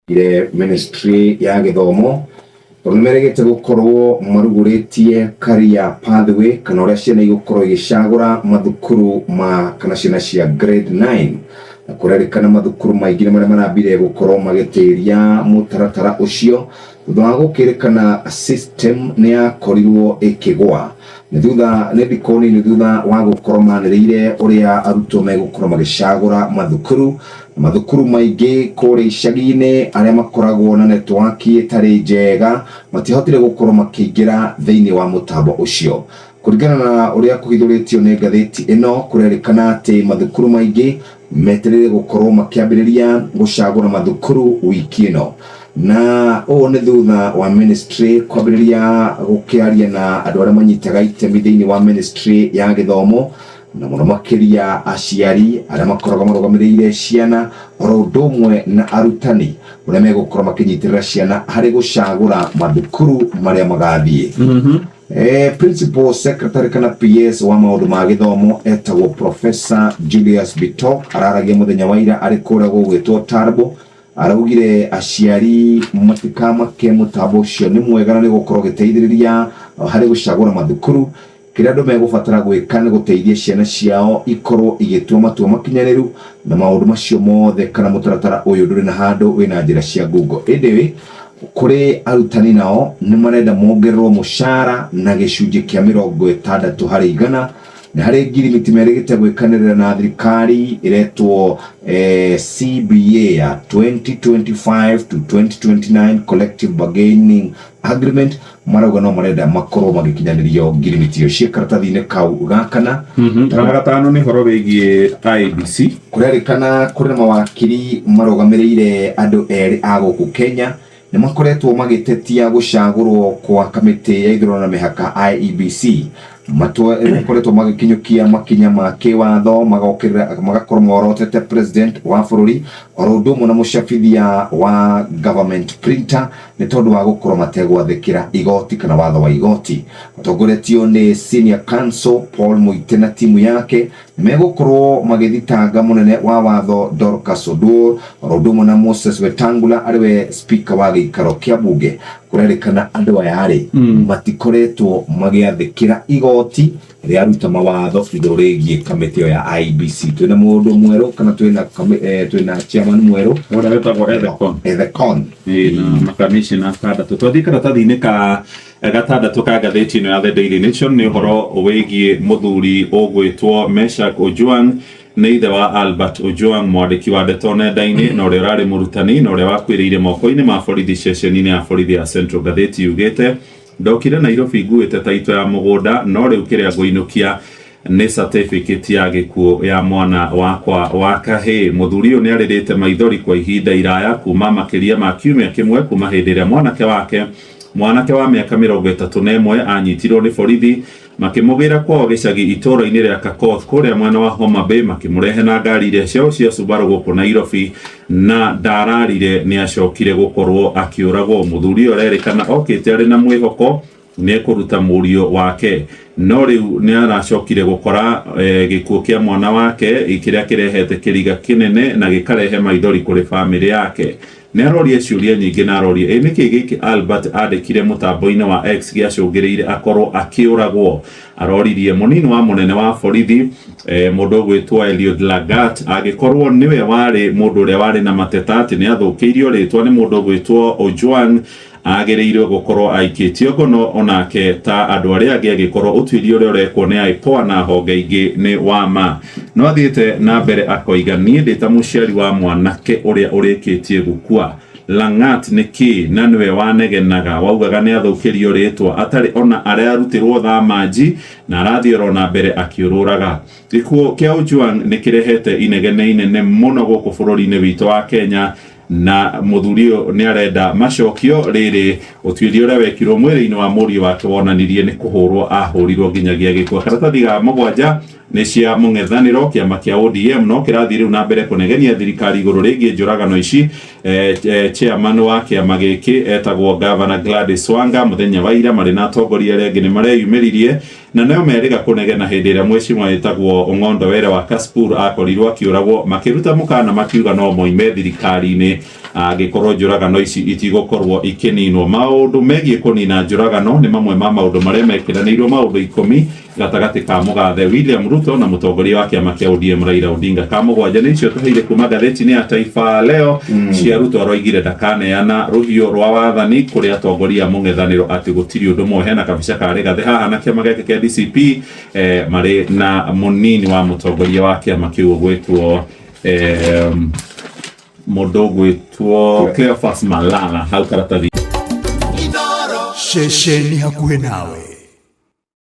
Ire ministry ya gĩthomo tondũ nĩ merĩgĩte gũkorwo marugũrĩtie career pathway kana ũrĩa ciana igũkorwo igĩcagũra mathukuru ma kana ciana cia grade 9, na kũrerĩkana mathukuru maingĩ nĩ marĩa marambire gũkorwo magĩtĩria mũtaratara ũcio thutha wa gũkĩrĩkana system nĩ yakorirwo ĩkĩgwa nĩ thutha nĩ thikũ nini thutha wa gũkorwo manĩrĩire ũrĩa arutwo megũkorwo magĩcagũra mathukuru. Mathukuru maingĩ kũrĩa icagi-inĩ arĩa makoragwo na netiwaki ĩtarĩ njega matiahotire gũkorwo makĩingĩra thĩinĩ wa mũtambo ũcio. Kũringana na ũrĩa kũhithũrĩtio nĩ ngathĩti ĩno, kũrerĩkana atĩ mathukuru maingĩ metereire gũkorwo makĩambĩrĩria gũcagũra mathukuru wiki ĩno, na ũũ nĩ thutha wa ministry kwambĩrĩria gũkĩaria na andũ arĩa manyitaga itemi thĩinĩ wa ministry ya gĩthomo, na mũno makĩria aciari arĩa makoragwo marũgamĩrĩire ciana oro ũndũ ũmwe na arutani ũrĩa megũkorwo makĩnyitĩrĩra ciana harĩ gũcagũra mathukuru marĩa magathiĩ. Principal Secretary kana PS wa maũndũ ma gĩthomo etagwo Professor Julius Bitok araragia mũthenya wa ira arĩ kũrĩa gũgwĩtwo Tarbo. Araugire aciari matikamake, mũtambo ũcio nĩ mwega na nĩ gũkorwo ũgĩteithĩrĩria harĩ gũcagũra mathukuru. Kĩrĩa andũ megũbatara gwĩka nĩ gũteithia ciana ciao ikorwo igĩtua matua makinyanĩru na maũndũ macio mothe kana mũtaratara ũyũ ndũrĩ na handũ wĩna njĩra cia ngungo. Ĩndĩ kũrĩ arutani nao nĩ marenda mongererwo mũcara na gĩcunjĩ kĩa 60%. Nĩ harĩ ngirimiti merĩgĩte gwĩkanĩrĩra na thirikari ĩretwo CBA ya 2025 to 2029 Collective Bargaining Agreement. Marauga no marenda makorwo magĩkinyanĩrio ngirimiti ĩyo ciĩ karatathi-inĩ kau ga kana. Ga gatano nĩ ũhoro wĩgiĩ IEBC. Kũrerĩkana kũrĩ na mawakiri marũgamĩrĩire andũ erĩ a gũkũ Kenya nĩ makoretwo magĩtetia gũcagũrwo kwa kamĩtĩ ya ithurano na mĩhaka IEBC. Makoretwo magĩkinyũkia makinya ma kĩwatho magokĩrĩra magakorwo morotete president wa bũrũri oro ũndũ ũmwe na mũcabithia wa government printer nĩ tondũ wa gũkorwo mategwathĩkĩra igoti kana watho wa igoti. Matongoretio nĩ senior counsel Paul Muite na timu yake nĩ megũkorwo magĩthitanga mũnene wa watho Dorcas Oduor oro ũndũ ũmwe na Moses Wetangula arĩ we speaker wa gĩikaro kĩa bunge. Kũrerĩkana andũ aya rĩ matikoretwo magĩathĩkĩra igoti rĩaruta mawatho igũrũ rĩgiĩ kamĩtĩ ĩyo ya IEBC. Twĩna mũndũ mwerũ kana twĩna twĩna chairman mwerũ ũrĩa wĩtagwo Ethekon. Ethekon. Ĩĩ, na makamishina atandatũ. Twathiĩ karatathi-inĩ ka gatandatũ ka ngathĩti ĩno ya The Daily Nation nĩ ũhoro wĩgiĩ mũthuri ũgwĩtwo Meshack Ojwang. Nĩ ithe wa Albert Ojwang, mwandĩki wa ndeto nenda-inĩ na ũrĩa ũrarĩ mũrutani na ũrĩa wakuĩrĩire moko-inĩ ma borithi ceceni-inĩ ya borithi ya Central. Ngathĩti yugĩte, "Ndokire Nairobi nguĩte taito ya mũgũnda, no rĩu kĩrĩa ngũinũkia nĩ certificate ya gĩkuũ ya mwana wakwa wa kahĩĩ." Mũthuri ũyũ nĩ arĩrĩte maithori kwa ihinda iraya kuma makĩria ma kiumia kĩmwe kuma hĩndĩ ĩrĩa mwanake wake, mwanake wa mĩaka 31, anyitirwo nĩ borithi makĩmũgĩra kwao gĩcagi itũũra-inĩ rĩa Kakoth kũrĩa mwena wa Homa Bay, makĩmũrehe na ngari iria ciao cia Subaru gũkũ Nairobi, na ndararire nĩ acokire gũkorwo akĩũragwo. Mũthuri ũyũ arerĩkana okĩte arĩ na mwĩhoko nĩ ekũruta mũriũ wake, no rĩu nĩ aracokire gũkora gĩkuũ kĩa mwana wake kĩrĩa kĩrehete kĩriga kĩnene na gĩkarehe maithori kũrĩ bamĩrĩ yake. Nĩ aroria ciũria nyingĩ na aroria ĩ nĩkĩ gĩkĩ Albert andĩkire mũtambo-inĩ wa X gĩacũngĩrĩire akorwo akĩũragwo. Aroririe mũnini wa mũnene wa borithi mũndũ ũgwĩtwo Eliud Lagat angĩkorwo nĩwe warĩ mũndũ ũrĩa warĩ na mateta atĩ nĩ athũkĩirio rĩtwa nĩ mũndũ ũgwĩtwo Ojwang, agĩrĩirwo gũkorwo aikĩtio ngono onake ta andũ arĩa angĩ angĩkorwo ũtuĩria ũrĩa ũrekwo nĩ IPOA na honge ingĩ nĩ wa ma. No athiĩte na mbere akoiga, "Niĩ ndĩ ta mũciari wa mwanake ũrĩa ũrĩkĩtie gũkua, Langat nĩ kĩĩ na nĩwe wanegenaga waugaga nĩ athũkĩrio rĩtwa atarĩ ona ararutĩrwo thamanji na arathiĩ oro na mbere akĩũrũraga." Gĩkuũ kĩa Ojwang nĩ kĩrehete inegene inene mũno gũkũ bũrũri-inĩ witũ wa Kenya, na mũthuri ũyũ nĩ arenda macokio rĩrĩ ũtuĩria ũrĩa wekirwo mwĩrĩ-inĩ wa mũriũ wake wonanirie nĩ kũhũrwo ahũrirwo nginyagia gĩkua. Karatathi ga mũgwanja Nĩ cia mũng'ethanĩro kĩama kĩa ODM no kĩrathiĩ rĩu na mbere kũnegenia thirikari igũrũ rĩgiĩ njũragano ici. Chairman wa kĩama gĩkĩ etagwo Governor Gladys Wanga mũthenya wa ira marĩ na atongoria arĩa angĩ nĩ mareyumĩririe na nĩo merĩga kũnegena hĩndĩ ĩrĩa mwĩcimwa wĩtagwo Ong'ondo Were wa Kasipul akorirwo akĩũragwo, makĩruta mũkana makiuga no moime thirikari-inĩ angĩkorwo njũragano ici itigũkorwo ikĩninwo. Maũndũ megiĩ kũnina njũragano nĩ mamwe ma maũndũ marĩa mekĩranĩirwo maũndũ ikũmi gatagatĩ ka mũgathe William Ruto na mũtongoria wa kĩama kĩa ODM Raila Odinga. Ka mũgwanja nĩ icio tũheire kuma ngathĩti-inĩ ya Taifa Leo cia Ruto aroigire ndakaneana rũhiũ rwa wathani kũrĩ atongoria a mũng'ethanĩro atĩ gũtirĩ ũndũ moĩ. Hena kabica ka Rigathĩ haha na kĩama gĩake kĩa DCP marĩ na mũnini wa mũtongoria wa kĩama kĩu ũgwĩtwo mũndũ ũgwĩtwo Cleophas Malala hau karatathi. Ceceni hakuhĩ nawe.